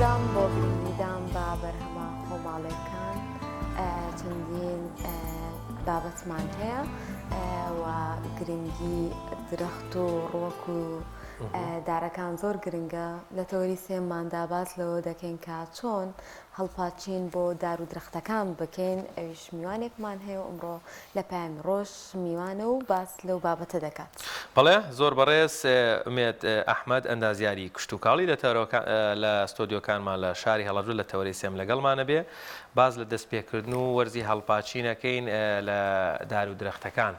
ئازیزان بۆ گرنگیدان بە بەرهەمە خۆماڵیەکان چەندین بابەتمان هەیە و گرنگی درەخت و ڕوەک و دارەکان زۆر گرنگە لە تەوەری سێماندا باس لەوە دەکەین کە چۆن هەڵپاچین بۆ دار و درەختەکان بکەین ئەویش میوانێکمان هەیە و ئەمڕۆ لە پەیامی ڕۆژ میوانە و باس لەو بابەتە دەکات. بەڵێ زۆر بەڕێز ئومێد ئەحمەد ئەندازیاری کشتوکاڵی لە لە ستۆدیۆکانمان لە شاری هەڵەبجە لە تەوەرەی سێم لەگەڵمانە بێ باس لە دەستپێکردن و وەرزی هەڵپاچینەکەین لە دار و درەختەکان.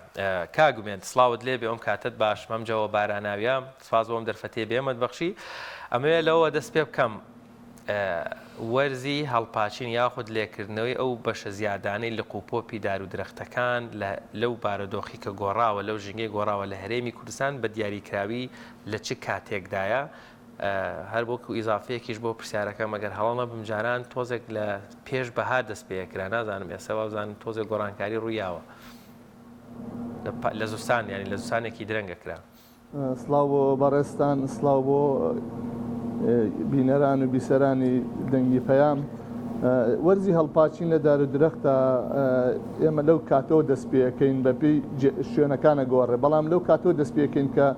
کاک ئومێد سڵاوت لێ بێ ئەم کاتەت باش مەم جەوە باراناویە سپاس بۆ ئەم دەرفەتەی بێمەت بەخشی ئەمەوێ لەوە دەست پێ بکەم وەرزی هەڵپاچین یاخود لێکردنەوەی ئەو بەشە زیادانەی لق و پۆپی دار و درەختەکان لە لەو بارودۆخی کە گۆڕاوە لەو ژینگەی گۆڕاوە لە هەرێمی کوردستان بە دیاریکراوی لە چ کاتێکدایە؟ هەر وەکو ئیزافەیەکیش بۆ پرسیارەکەم ئەگەر هەڵە نەبم جاران تۆزێک لە پێش بەهار دەست پێکرا نازانم ئێستا وابزانم تۆزێک گۆڕانکاری ڕوویاوە لە زستان یانی لە زستانێکی درەنگە کرا. سڵاو بۆ بەڕێزتان، سڵاو بۆ بینەران و بیسەرانی دەنگی پەیام. وەرزی هەڵپاچین لە دار و درەختە ئێمە لەو کاتەوە دەست پێەکەین بە پێی شوێنەکانە گۆڕێ بەڵام لەو کاتەوە دەست پێەکەین کە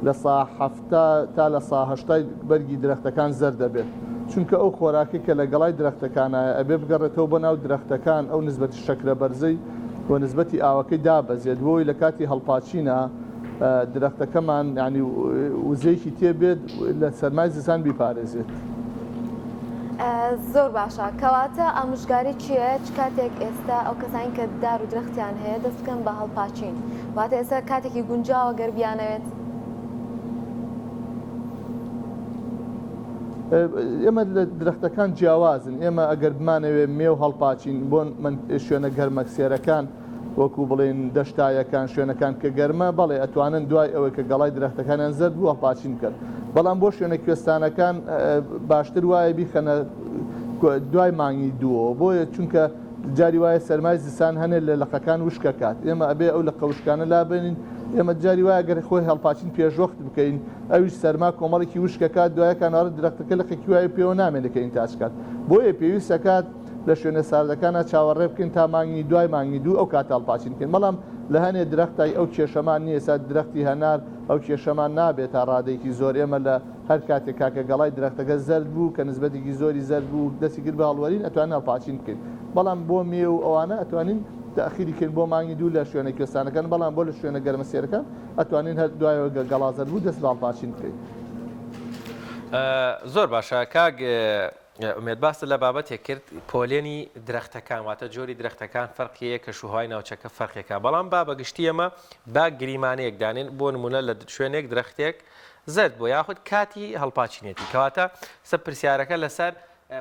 لە سا حەفتا تا لە سا هەشتای بەرگی درەختەکان زەرد دەبێت چونکە ئەو خۆراکەی کە لە گەڵای درەختەکانایە ئەبێ بگەڕێتەوە بۆ ناو درەختەکان ئەو نسبەتی شەکرە بەرزەی و نسبەتی ئاوەکەی دابەزێت بۆی لە کاتی هەڵپاچینە درەختەکەمان یانی وزەیەکی تێ بێت لە سەرمای زستان بیپارێزێت. زۆر باشە کەواتە ئامۆژگاری چییە چ کاتێک ئێستا ئەو کەسانی کە دار و درەختیان هەیە دەست بکەن بە هەڵپاچین واتە ئێستا کاتێکی گونجاوە گەر بیانەوێت؟ ئێمە لە درەختەکان جیاوازن ئێمە ئەگەر بمانەوێت مێو هەڵپاچین بۆ من شوێنە گەرمەکسێرەکان وەکو بڵێین دەشتایەکان شوێنەکان کە گەرمە بەڵێ ئەتوانن دوای ئەوەی کە گەڵای درەختەکانیان زەرد بوو هەڵپاچین بکەن بەڵام بۆ شوێنە کوێستانەکان باشتر وایە بیخەنە دوای مانگی دووەوە بۆیە چونکە جاری وایە سەرمای زستان هەنێ لە لقەکان وشکەکات ئێمە ئەبێ ئەو لقە وشکانە لابەنین ئێمە جاری وایە گەر خۆی هەڵپاچین پێشوەخت بکەین ئەویش سەرما کۆمەڵێکی وشکەکات دوایەکانوارە درەختەکە لقێکی وای پێوە نامێنێت کە ئینتاج کات بۆیە پێویستەکات لە شوێنە ساردەکانا چاوەڕێ بکەین تا مانگی دوای مانگی دوو ئەو کاتە هەڵپاچین بکەین بەڵام لە هەنێ درەختای ئەو کێشەمان نییە ئێستا درەختی هەنار ئەو کێشەمان نابێت تا ڕادەیەکی زۆر ئێمە لە هەر کاتێک کاکە گەڵای درەختەکە زەرد بوو کە نسبەتێکی زۆری زەرد بوو دەستی کرد بە هەڵوەرین ئەتوانین هەڵپاچین بکەین بەڵام بۆ مێو و ئەوانە ئەتوانین تەئخیری کەین بۆ مانگی دوو لە شوێنە کوێستانەکان بەڵام بۆ لە شوێنە گەرمەسێرەکان ئەتوانین هەر دوایەوە گە گەڵا زەرد بوو دەست بە هەڵپاچین بکەین. زۆر باشە کاک ئومێد باست لە بابەتێک کرد پۆلێنی درەختەکان واتە جۆری درەختەکان فەرقی هەیە کەشوهەوای ناوچەکە فەرقێکە بەڵام با بەگشتی ئێمە با گریمانەیەک دانێن بۆ نمونە لە شوێنێک درەختێک زەرد بۆ یاخود کاتی هەڵپاچینێتی کەواتە سە پرسیارەکە لەسەر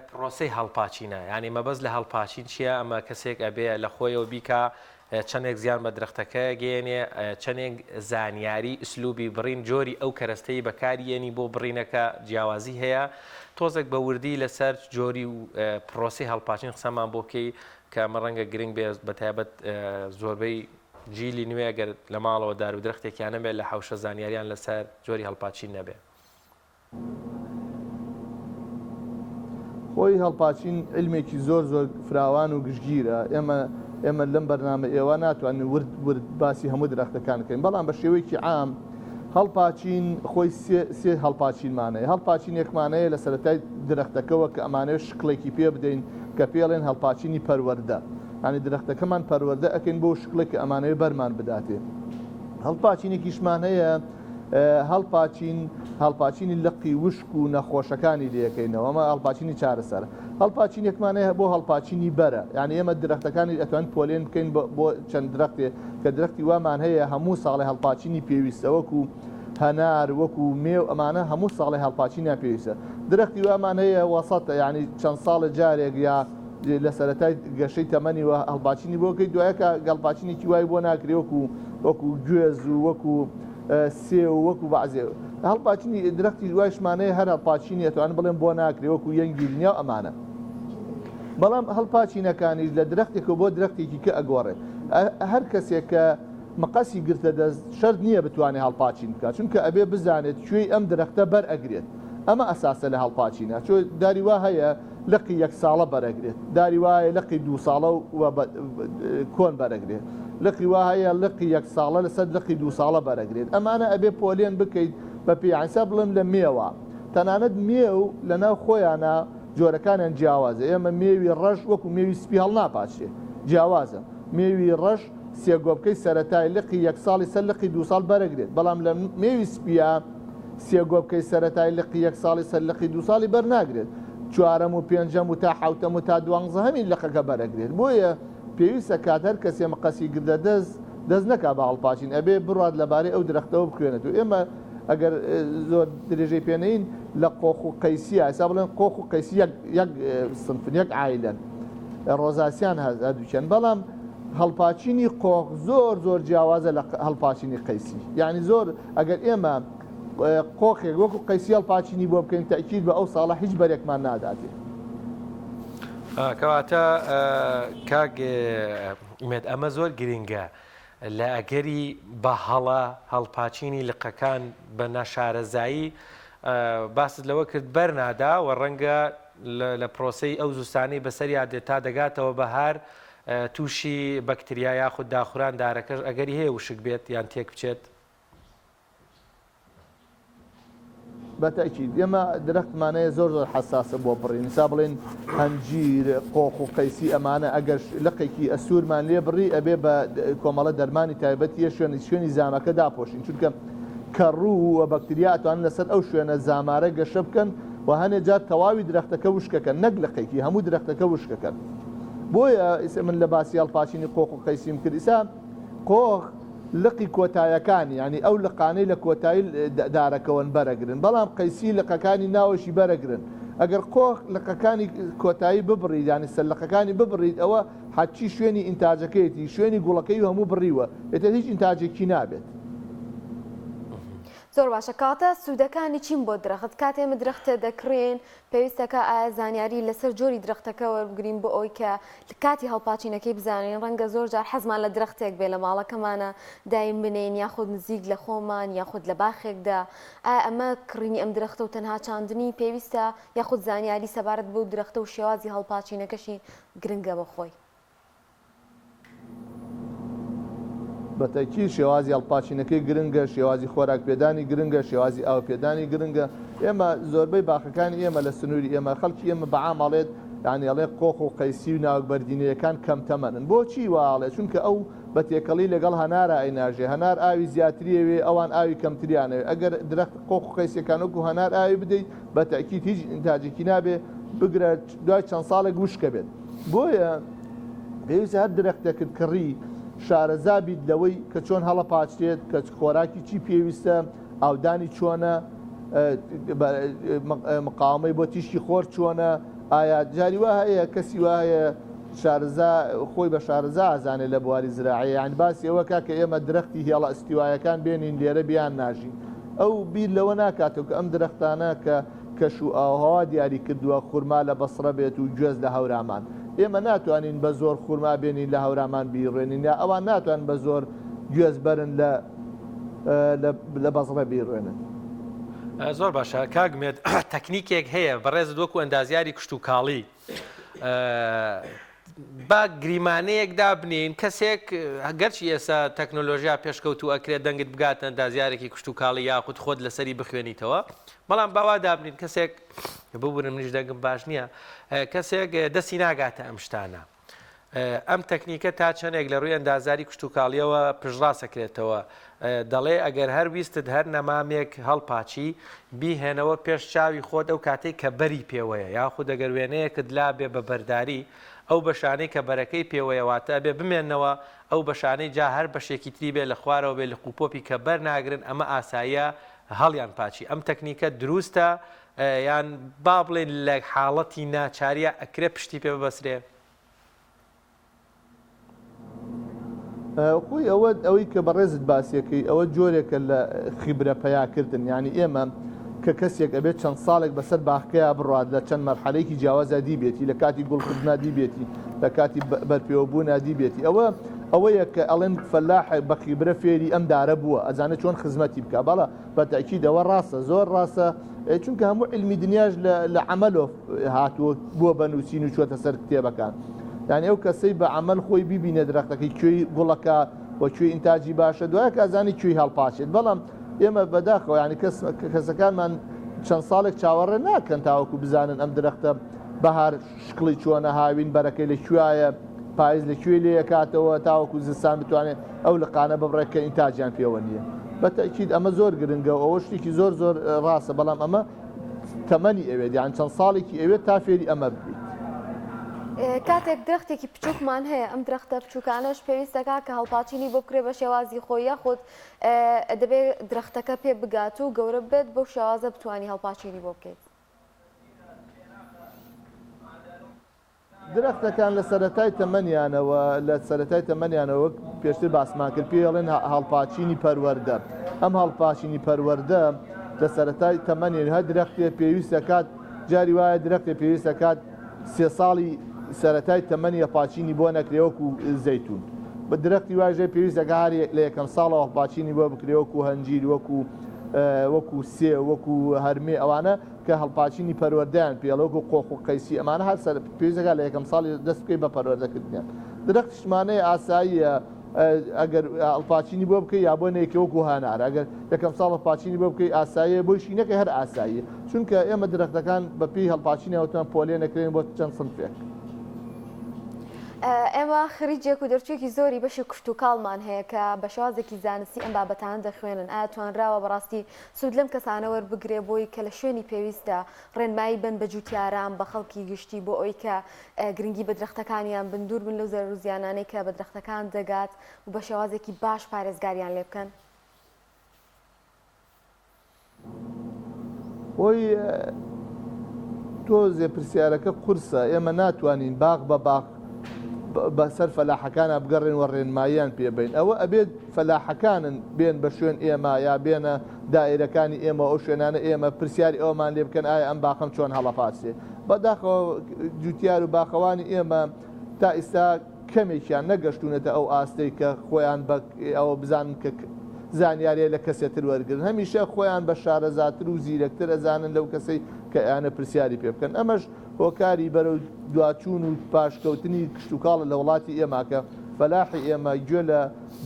پرۆسەی هەڵپاچینە یعنی مەبەست لە هەڵپاچین چییە ئەمە کەسێک ئەبێ لە خۆیەوە بیکا چەندێک زیان بە درەختەکە گەیەنێ، چەندێک زانیاری ئسلوبی بڕین، جۆری ئەو کەرەستەی بەکاری یەنی بۆ بڕینەکە جیاوازی هەیە، تۆزێک بە وردی لەسەر جۆری و پڕۆسەی هەڵپاچین قسەمان بۆ بکەی کە ئەمە ڕەنگە گرنگ بێ بەتایبەت زۆربەی جیلی نوێ گەر لە ماڵەوە دار و درەختێکیان نەبێت لە حەوشە زانیاریان لەسەر جۆری هەڵپاچین نەبێ. خۆی هەڵپاچین عیلمێکی زۆر زۆر فراوان و گشتگیرە، ئێمە ئێمە لەم بەرنامە ئێوە ناتوانین ورد ورد باسی هەموو درەختەکان بکەین، بەڵام بە شێوەیەکی عام هەڵپاچین خۆی سێ سێ هەڵپاچینمان هەیە، هەڵپاچینێکمان هەیە لە سەرەتای درەختەکەوە کە ئەمانەوێت شکڵێکی پێ بدەین کە پێڵێن هەڵپاچینی پەروەردە، یانی درەختەکەمان پەروەردە ئەکەین بۆ شکڵێک کە ئەمانەوێت بەرمان بداتێ. هەڵپاچینێکیشمان هەیە هەڵپاچین، هەڵپاچینی لقی وشک و نەخۆشەکانی لێکەینەوە، ئەمە هەڵپاچینی چارەسەرە. هەڵپاچینێکمان هەیە بۆ هەڵپاچینی بەرە، یانی ئێمە درەختەکانی ئەتوانین پۆلێن بکەین بۆ چەند درەختێ کە درەختی وامان هەیە هەموو ساڵێ هەڵپاچینی پێویستە وەکو هەنار وەکو مێو ئەمانە هەموو ساڵێ هەڵپاچینیان پێویستە. درەختی وامان هەیە وەسەتە یانی چەند ساڵێ جارێک یا لە سەرەتای گەشەی تەمەنی وە هەڵپاچینی بۆ کەی دوایە کە هەڵپاچینێکی وای بۆ ناکرێ وەکو وەکو گوێز و وەکو سێو و وەکو بەعزێ هەڵپاچینی درەختی وایشمان هەیە هەر هەڵپاچینی ئەتوانم بڵێم بۆ ناکرێ وەکو یەنگی دنیا و ئەمانە بەڵام هەڵپاچینەکانیش لە درەختێکەوە بۆ درەختێکی کە ئەگۆڕێ هەر کەسێک کە مقەسی گرتە دەست شەرت نییە بتوانێ هەڵپاچین بکات چونکە ئەبێ بزانێت کوێی ئەم درەختە بەر ئەگرێت. ئەمە ئەساسە لە هەڵپاچینا چۆ داری وا هەیە لقی یەک ساڵە بەرەگرێت داری وا هەیە لقی دوو ساڵە و کۆن بەرەگرێت لقی وا هەیە لقی یەک ساڵە لەسەر لقی دوو ساڵە بەرەگرێت ئەمانە ئەبێ پۆلێن بکەیت بە پێی ئەسا بڵێم لە مێوە تەنانەت مێو لەناو خۆیانا جۆرەکانیان جیاوازە ئێمە مێوی ڕەش وەکو مێوی سپی هەڵناپاچرێ جیاوازە مێوی ڕەش سێگۆپکەی سەرەتای لقی یەک ساڵی سەر لقی دوو ساڵ بەرەگرێت بەڵام لە مێوی سپیە سێگۆپکەی سەرەتای لقی یەک ساڵی سەر لقی دوو ساڵی بەرناگرێت چوارەم و پێنجەم و تا حەوتەم و تا دوانزەهەمی لقەکە بەرەگرێت بۆیە پێویستە کات هەر کەسێ مقەسی گردە دەست دەست نەکا بە هەڵپاچین ئەبێ بڕوات لەبارەی ئەو درەختەوە بخوێنێت و ئێمە ئەگەر زۆر درێژەی پێ نەین لە قۆخ و قەیسیە ئێستا بڵێن قۆخ و قەیسی یەک یەک سنفن یەک عایلەن ڕۆزاسیان هەز هەردووکیان بەڵام هەڵپاچینی قۆخ زۆر زۆر جیاوازە لە هەڵپاچینی قەیسی یعنی زۆر ئەگەر ئێمە قۆخێک وەکو قەیسی هەڵپاچینی بۆ بکەین تەئکید بە ئەو ساڵە هیچ بەرێکمان ناداتێ. کەواتە کاک ئومێد ئەمە زۆر گرنگە لە ئەگەری بە هەڵە هەڵپاچینی لقەکان بە ناشارەزایی باست لەوە کرد بەرنادا و ڕەنگە لە پرۆسەی ئەو زستانەی بەسەریا دێت تا دەگاتەوە بەهار تووشی بەکتریا یاخود داخوران دارەکەش ئەگەری هەیە وشک بێت یان تێک بچێت. بە تەئکید ئێمە درەختمان هەیە زۆر زۆر حەساسە بۆ بڕین ئیسا بڵێن هەنجیر قۆخ و قەیسی ئەمانە ئەگەر لقێکی ئەسوورمان لێ بڕی ئەبێ بە کۆمەڵە دەرمانی تایبەتیە شوێنی شوێنی زامەکە داپۆشین چونکە کەڕوو و بەکتریا ئەتوانن لەسەر ئەو شوێنە زامارە گەشە بکەن و هەنێ جار تەواوی درەختەکە وشکەکەن نەک لقێکی هەموو درەختەکە وشکەکەن بۆیە ئیسە من لە باسی هەڵپاچینی قۆخ و قەیسیم کرد ئیسا قۆخ لقی کۆتایەکانی یانی ئەو لقانەی لە کۆتایی دارەکەوەن بەرەگرن بەڵام قەیسی لقەکانی ناوەشی بەرەگرن ئەگەر قۆخ لقەکانی کۆتایی ببڕیت یانی سەر لقەکانی ببڕیت ئەوە هەرچی شوێنی ئینتاجەکەیەتی شوێنی گوڵەکەی و هەموو بڕیوە ئیتر هیچ ئینتاجێکی نابێت. زۆر باشە کەواتە سوودەکانی چین بۆ درەخت کاتێ ئێمە درەختێ دەکڕین پێویستە کە ئایا زانیاری لەسەر جۆری درەختەکە وەربگرین بۆ ئەوەی کە کاتی هەڵپاچینەکەی بزانین ڕەنگە زۆر جار حەزمان لە درەختێک بێ لە ماڵەکەمانە دایم بنێین یاخود نزیک لە خۆمان یاخود لە باخێکدا ئایا ئەمە کڕینی ئەم درەختە و تەنها چاندنی پێویستە یاخود زانیاری سەبارەت بەو درەختە و شێوازی هەڵپاچینەکەشی گرنگە بۆ خۆی؟ بە تەئکید شێوازی هەڵپاچینەکەی گرنگە، شێوازی خۆراک پێدانی گرنگە، شێوازی ئاو پێدانی گرنگە. ئێمە زۆربەی باخەکانی ئێمە لە سنووری ئێمە خەڵکی ئێمە بە عام ئەڵێت یانی ئەڵێ قۆخ و قەیسی و ناوک بەردینەیەکان کەم تەمەنن. بۆچی وا ئەڵێ؟ چونکە ئەو بە تێکەڵی لەگەڵ هەنارا ئەیناژێ. هەنار ئاوی زیاتری ئەوێ، ئەوان ئاوی کەمتریان ئەوێ. ئەگەر درەخت قۆخ و قەیسیەکان وەکوو هەنار ئاوی بدەیت بە تەئکید هیچ ئینتاجێکی نابێ، بگرە دوای چەند ساڵێک وشکە بێت. بۆیە پێویستە هەر درەختێکت کڕی شارەزا بیت لەوەی کە چۆن هەڵەپاچرێت، کە خۆراکی چی پێویستە، ئاودانی چۆنە، مقاومەی بۆ تیشکی خۆر چۆنە، ئایا جاری وا هەیە کەسی وا هەیە شارەزا خۆی بە شارەزا ئەزانێت لە بواری زراعی یانی باسی ئەوە کا کە ئێمە درەختی هێڵە ئەستیوایەکان بێنین لێرە بیان ناژین ئەو بیر لەوە ناکاتەوە کە ئەم درەختانە کە کەش و ئاوهەوا دیاری کردووە خورما لە بەسڕە بێت و گوێز لە هەورامان. ئێمە ناتوانین بە زۆر خورما بێنین لە هەورامان بیڕوێنین یا ئەوان ناتوانن بە زۆر گوێز بەرن لە لە بەسڕە بیڕوێنن. زۆر باشە کاک ئومێد تەکنیکێک هەیە بەڕێزت وەکو ئەندازیاری کشتوکاڵی با گریمانەیەک دابنێین کەسێک گەرچی ئێستا تەکنۆلۆژیا پێشکەوتوو ئەکرێت دەنگت بگاتە ئەندازیارێکی کشتوکاڵی یاخود خۆت لەسەری بخوێنیتەوە بەڵام باوا دابنین کەسێک ببورن منیش دەنگم باش نییە کەسێک دەستی ناگاتە ئەم شتانە ئەم تەکنیکە تا چەندێک لە ڕووی ئەندازاری کشتوکاڵیەوە پشتڕاستەکرێتەوە دەڵێ ئەگەر هەر ویستت هەر نەمامێک هەڵپاچی، بیهێنەوە پێش چاوی خۆت ئەو کاتەی کە بەری پێوەیە، یاخود ئەگەر وێنەیەکت لابێ بە بەرداری، ئەو بەشانەی کە بەرەکەی پێوەیە واتە ئەبێ بمێننەوە، ئەو بەشانەی جا هەر بەشێکی تری بێ لە خوارەوە بێ لق و پۆپی کە بەر ناگرن ئەمە ئاساییە هەڵیان پاچی. ئەم تەکنیکە دروستە یان با بڵێین لە حاڵەتی ناچاریا ئەکرێ پشتی پێ ببەسرێ؟ خۆی ئەوە ئەوەی کە بەڕێزت باسیەکەی ئەوە جۆرێکە لە خیبرە پەیاکردن یعنی ئێمە کە کەسێک ئەبێت چەند ساڵێک بەسەر باخکەیا بڕات لە چەند مەرحەلەیەکی جیاوازا دیبێتی لە کاتی گوڵکردنا دیبێتی لە کاتی بەرپێوەبوونا دیبێتی ئەوە ئەوەیە کە ئەڵێن فەلاح بە خیبرە فێری ئەم دارە بووە ئەزانێت چۆن خزمەتی بکا بەڵێ بە تەئکید ئەوە ڕاستە زۆر ڕاستە چونکە هەموو عیلمی دنیاش لە عەمەلۆ هاتووە بووە بە نووسین و چووەتە سەر کتێبەکان یعنی ئەو کەسەی بە عەمەل خۆی بیبینێ درەختەکەی کوێی گوڵەکە و کوێی ئینتاجی باشە دوایە کە ئەزانی کوێی هەڵپاچێت بەڵام ئێمە بەداخەوە یعنی کەس کەسەکانمان چەند ساڵێک چاوەڕێ ناکەن تاوەکو بزانن ئەم درەختە بەهار شکڵی چۆنە هاوین بەرەکەی لە کوێیە پایز لە کوێ لێ ئەکاتەوە تاوەکو زستان بتوانێت ئەو لقانە ببڕێت کە ئینتاجیان پێوە نییە. بە تەئکید ئەمە زۆر گرنگە و ئەوە شتێکی زۆر زۆر ڕاستە بەڵام ئەمە تەمەنی ئەوێت یان چەند ساڵێکی ئەوێت تا فێری ئەمە ببیت. کاتێک درەختێکی بچووکمان هەیە ئەم درەختە بچووکانەش پێویست دەکات کە هەڵپاچینی بۆ بکرێت بە شێوازی خۆی یاخود دەبێت درەختەکە پێ بگات و گەورە ببێت بەو شێوازە بتوانی هەڵپاچینی بۆ بکەیت؟ درەختەکان لە سەرەتای تەمەنیانەوە لە سەرەتای تەمەنیانەوە وەک پێشتر باسمان کرد پێی ئەڵێن هەڵپاچینی پەروەردە ئەم هەڵپاچینی پەروەردە لە سەرەتای تەمەنی هەر درەختێ پێویست دەکات جاری وایە درەختێ پێویست دەکات سێ ساڵی سەرەتای تەمەنی هەڵپاچینی بۆ نەکرێ وەکو زەیتون بە درەختی وایش هەیە پێویست دەکات هەر لە یەکەم ساڵەوە هەڵپاچینی بۆ بکرێ وەکو هەنجیر وەکو وەکو سێ وەکو هەرمێ ئەوانە کە هەڵپاچینی پەروەردەیان پێ ئەڵێ وەکو قۆخ و قەیسی ئەمانە هەر سەر پێویست دەکات لە یەکەم ساڵی دەست بکەی بە پەروەردەکردنیان درەختیشمانەیە ئاساییە ئەگەر هەڵپاچینی بۆ بکەی یا بۆ نەیکەی وەکو هەنار ئەگەر یەکەم ساڵ هەڵپاچینی بۆ بکەی ئاساییە بۆیشی نەکەی هەر ئاساییە چونکە ئێمە درەختەکان بە پێی هەڵپاچینیان وتمان پۆلێن ئەکرێن بۆ چەند سنفێک. ئێمە خریجێک و دەرچوویەکی زۆری بەشی کشتوکاڵمان هەیە کە بە شێوازێکی زانستی ئەم بابەتانە دەخوێنن ئایا توانراوە بەڕاستی سوود لەم کەسانە وەربگرێ بۆی کە لە شوێنی پێویستدا ڕێنمایی بەن بە جووتیاران، بە خەڵکی گشتی بۆ ئەوەی کە گرنگی بە درەختەکانیان بن، دوور بن لەو زەرەر و زیانانەی کە بە درەختەکان دەگات و بە شێوازێکی باش پارێزگاریان لێ بکەن. خۆی تۆزێ پرسیارەکە قورسە، ئێمە ناتوانین باخ بە باخ بەسەر فەلاحەکانا بگەڕێن و ڕێنماییان پێ بەین ئەوە ئەبێت فەلاحەکانن بێن بە شوێن ئێمە یا بێنە دائیرەکانی ئێمە ئەو شوێنانە ئێمە پرسیاری ئەومان لێ بکەن ئایا ئەم باخەم چۆن هەڵەپاسێ بەداخەوە جوتیار و باخەوانی ئێمە تا ئیستا کەمێکیان نەگەشتونەتە ئەو ئاستەی کە خۆیان بە ئەوە بزانن کە زانیاریە لە کەسێ تر وەرگرن هەمیشە خۆیان بە شارەزاتر و زیرەکتر ئەزانن لەو کەسەی کە ئەیانە پرسیاری پێ بکەن ئەمەش هۆکاری بەرەو دواچوون و پاشکەوتنی کشتوکاڵە لە وڵاتی ئێمە کە فەلاحی ئێمە گوێ لە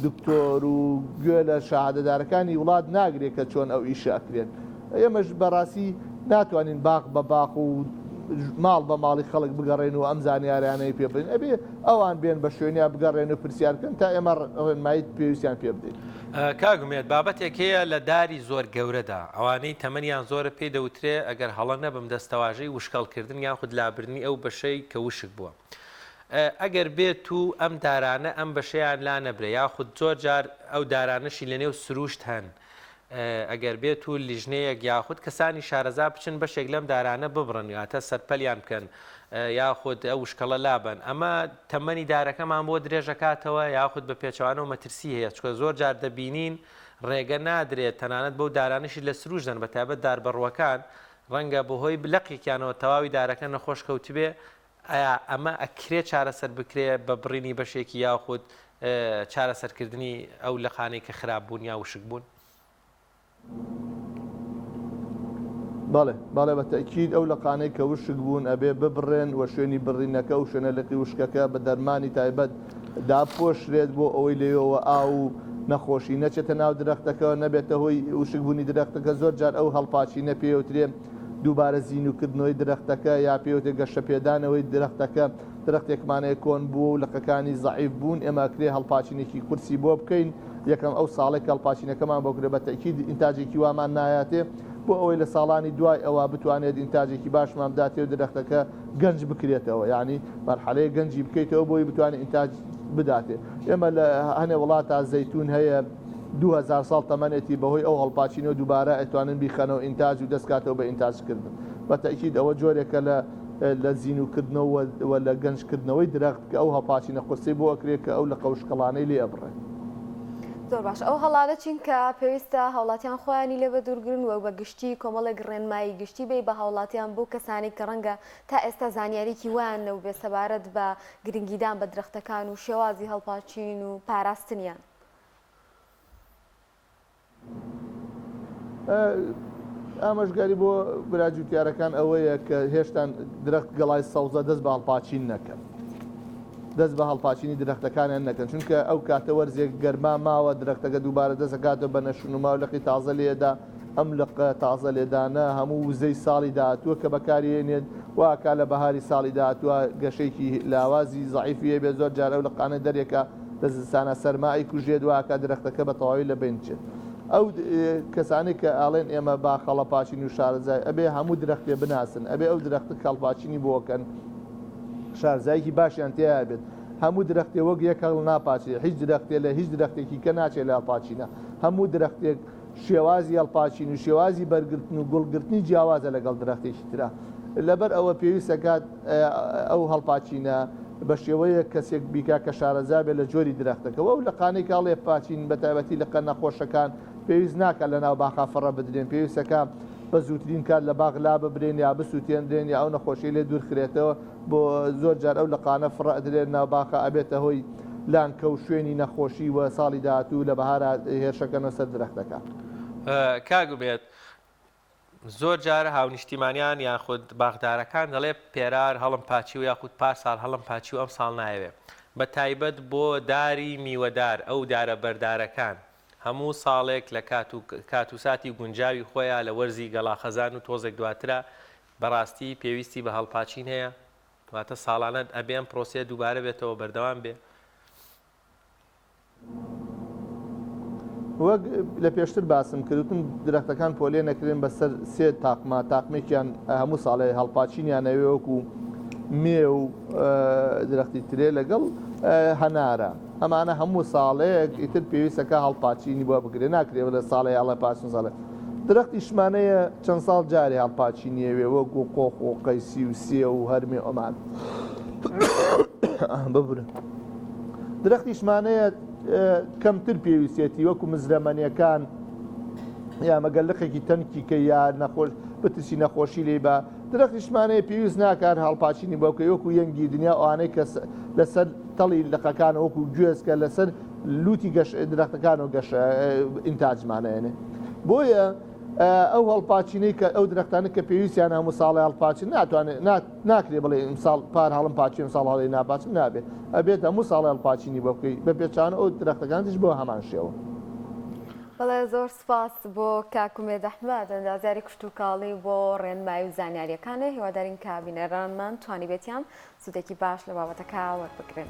دکتۆر و گوێ لە شەهادەدارەکانی وڵات ناگرێ کە چۆن ئەو ئیشە ئەکرێت ئێمەش بەڕاستی ناتوانین باخ بە باخ و ماڵ بە ماڵی خەڵک بگەڕێن و ئەم زانیاریانەی پێ بدەین ئەبێ ئەوان بێن بە شوێنیا بگەڕێن و پرسیار بکەن تا ئێمە ڕێنمایی پێویستیان پێ بدەین. کاک ئومێد بابەتێک هەیە لە داری زۆر گەورەدا ئەوانەی تەمەنیان زۆرە پێی دەوترێ ئەگەر هەڵە نەبم دەستەواژەی وشکەڵکردن یاخود لابردنی ئەو بەشەی کە وشک بووە ئەگەر بێت و ئەم دارانە ئەم بەشەیان لا نەبرێ یاخود زۆر جار ئەو دارانەشی لەنێو سروشت هەن ئەگەر بێت و لیژنەیەک یاخود کەسانی شارەزا بچن بەشێک لەم دارانە ببڕن واتە سەرپەلیان بکەن یاخود ئەو وشکەڵە لابەن ئەمە تەمەنی دارەکەمان بۆ درێژەکاتەوە یاخود بە پێچەوانەوە مەترسی هەیە چونکە زۆر جار دەبینین ڕێگە نادرێت تەنانەت بەو دارانەشی لە سروشتدان بە تایبەت داربەڕووەکان ڕەنگە بەهۆی لەقێکیانەوە تەواوی دارەکە نەخۆش کەوتبێ ئایا ئەمە ئەکرێ چارەسەر بکرێ بە بڕینی بەشێکی یاخود چارەسەرکردنی ئەو لقانەی کە خراپ بوون یا وشک بوون؟ بەڵێ بەڵێ بە تەئکید ئەو لقانەی کە وشک بوون ئەبێ ببڕێن و شوێنی بڕینەکە و شوێنە لقی وشکەکە بە دەرمانی تایبەت دابپۆشرێت بۆ ئەوەی لەوێوە ئاو و نەخۆشی نەچێتە ناو درەختەکەوە نەبێتە هۆی وشکبوونی درەختەکە زۆر جار ئەو هەڵپاچینە پێوترێ دووبارە زینووکردنەوەی درەختەکە یا پێوترێ گەشەپێدانەوەی درەختەکە، درەختێکمان هەیە کۆن بووە و لقەکانی زەعیف بوون، ئێمە ئەکرێ هەڵپاچینێکی قورسی بۆ بکەین، یەکەم ئەو ساڵەی کە هەڵپاچینەکەمان بۆ کرێ بە تەئکید ئینتاجێکی وامان نایاتێ، بۆ ئەوەی لە ساڵانی دوای ئەوە بتوانێت ئینتاجێکی باشمان بداتێ و درەختەکە گەنج بکرێتەوە، یانی مەرحەلەیەک گەنجی بکەیتەوە بۆی بتوانێت ئینتاج بداتێ. ئێمە لە هەنێ وڵاتا زەیتوون هەیە، 2000 ساڵ تەمەنێتی بەهۆی ئەو هەڵپاچینەوە دووبارە ئەتوانن بیخەنەوە ئینتاج و دەست کاتەوە بە ئینتاج کردن بە تەئکید ئەوە جۆرێکە لە لە زینوو کردنەوە و لە گەنج کردنەوەی درەخت کە ئەو هەڵپاچینە قورسەی بۆ ئەکرێ کە ئەو لقە وشکەڵانەی لێ ئەبڕێ. زۆر باشە ئەو هەڵانە چین کە پێویستە هاوڵاتیان خۆیانی لێ بەدوورگرن و بە گشتی کۆمەڵێک ڕێنمایی گشتی بەی بە هاوڵاتیان بۆ کەسانێک کە ڕەنگە تا ئێستا زانیاریی وایان نەبووبێ سەبارەت بە گرنگیدان بە درەختەکان و شێوازی هەڵپاچین و پاراستنیان؟ ئامۆژگاری بۆ برا جوتیارەکان ئەوەیە کە هێشتان درەخت گەڵای سەوزە دەست بە هەڵپاچین نەکەن دەست بە هەڵپاچینی درەختەکانیان نەکەن چونکە ئەو کاتە وەرزێک گەرما ماوە درەختەکە دووبارە دەستەکاتەوە بە نەشونما و لقی تازە لێدا ئەم لقە تازە لێدانە هەموو وزەی ساڵی داهاتووە کە بەکاریێنێت واکا لە بەهاری ساڵی داهاتووە گەشەیەکی لاوازی زەعیفی هەبێت زۆر جار ئەو لقانە دەرێکە لە زستانا سەرما ئەیکوژێت وا ئەکات درەختەکە بە تەواوی لە بەین بچێت ئەو کەسانەی کە ئەڵێن ئێمە با خەڵەپاچین و شارەزای ئەبێ هەموو درەختێ بناسن ئەبێ ئەو درەختە کەڵپاچینی بۆ کەن شارزایەکی باشیان تێیا بێت هەموو درەختێ وەک یەک هەڵ ناپاچێ هیچ درەختێ لە هیچ درەختێکی کە ناچێت لە هەڵپاچینە هەموو درەختێک شێوازی هەڵپاچین و شێوازی بەرگرتن و گوڵگرتنی جیاوازە لەگەڵ درەختێکی ترا. لەبەر ئەوە پێویستە کات ئەو هەڵپاچینە بە شێوەیەک کەسێک بیکا کە شارەزا بێت لە جۆری درەختەکە و ئەو لقانەی کە هەڵێ پاچین بە تایبەتی لقە نەخۆشەکان پێویست ناکات لە ناو باخا فڕە بدرێن پێویستە کە بە زووترین کات لە باخ لاببرێن یا بسووتێنرێن یا ئەو نەخۆشیەی لێ دوورخرێتەوە بۆ زۆر جار ئەو لقانە فڕە ئەدرێن ناو باخا ئەبێتە هۆی لانکە و شوێنی نەخۆشی و ساڵی داهاتوو لە بەهارا هێرشەکەنەوە سەر درەختەکە. کاک ئومێد زۆر جار هاونیشتیمانیان یاخود باخدارەکان دەڵێ پێرار هەڵم پاچیوە یاخود پار ساڵ هەڵم پاچیوە ئەم ساڵ نایەوێ بە تایبەت بۆ داری میوەدار ئەو دارە بەردارەکان هەموو ساڵێک لە کات و کات و ساتی گونجاوی خۆیا لە وەرزی گەڵاخەزان و تۆزێک دواترە بەڕاستی پێویستی بە هەڵپاچین هەیە واتە ساڵانە ئەبێ ئەم پرۆسەیە دووبارە بێتەوە بەردەوام بێ؟ وەک لە پێشتر باسم کرد وتم درەختەکان پۆلێ نەکرێن بەسەر سێ تاقمە تاقمێکیان هەموو ساڵێ هەڵپاچینیان ئەوێ وەکو مێ و درەختی ترێ لەگەڵ هەنارە ئەمانە هەموو ساڵێک ئیتر پێویستەکە هەڵپاچینی بۆ بکرێ ناکرێ لە ساڵێ هەڵە پاچن ساڵێ درەختی شمانەیە چەند ساڵ جارێ هەڵپاچینیەوێ وەکو قۆخ و قەیسی و سێ و هەرمێ ئەمان ببورن درەختی شمانەیە کەمتر پێویستێتی وەکو مزرەمەنیەکان یا مەگەر لقێکی تەنکی کە یا نەخۆش بترسی نەخۆشی لێی بە درەختی شمانەیە پێویست ناکات هەڵپاچینی بۆ بکەی وەکو یەنگی دنیا ئەوانەی کە لەسەر تەڵی لقەکان وەکو گوێز کە لەسەر لوتی گەش درەختەکان و گەش ئینتاجمانەیەنێ بۆیە ئەو هەڵپاچینەی کە ئەو درەختانە کە پێویستیان هەموو ساڵی هەڵپاچن ناتوانێت ناکرێ بڵێ ئیمساڵ پار هەڵم پاچی ئەمساڵ هەڵی ناپاچم نابێ ئەبێت هەموو ساڵێ هەڵپاچینی بۆ بکەی بە پێچەوانە ئەو درەختەکانتیش بۆ هەمان شێوە. بەڵێ زۆر سوپاس بۆ کاک ئومێد ئەحمەد ئەندازیاری کشتوکاڵی بۆ ڕێنمایی و زانیاریەکانێ هیوادارین کە بینەرانمان توانیبێتیان سوودێکی باش لە بابەتەکە وەربگرن.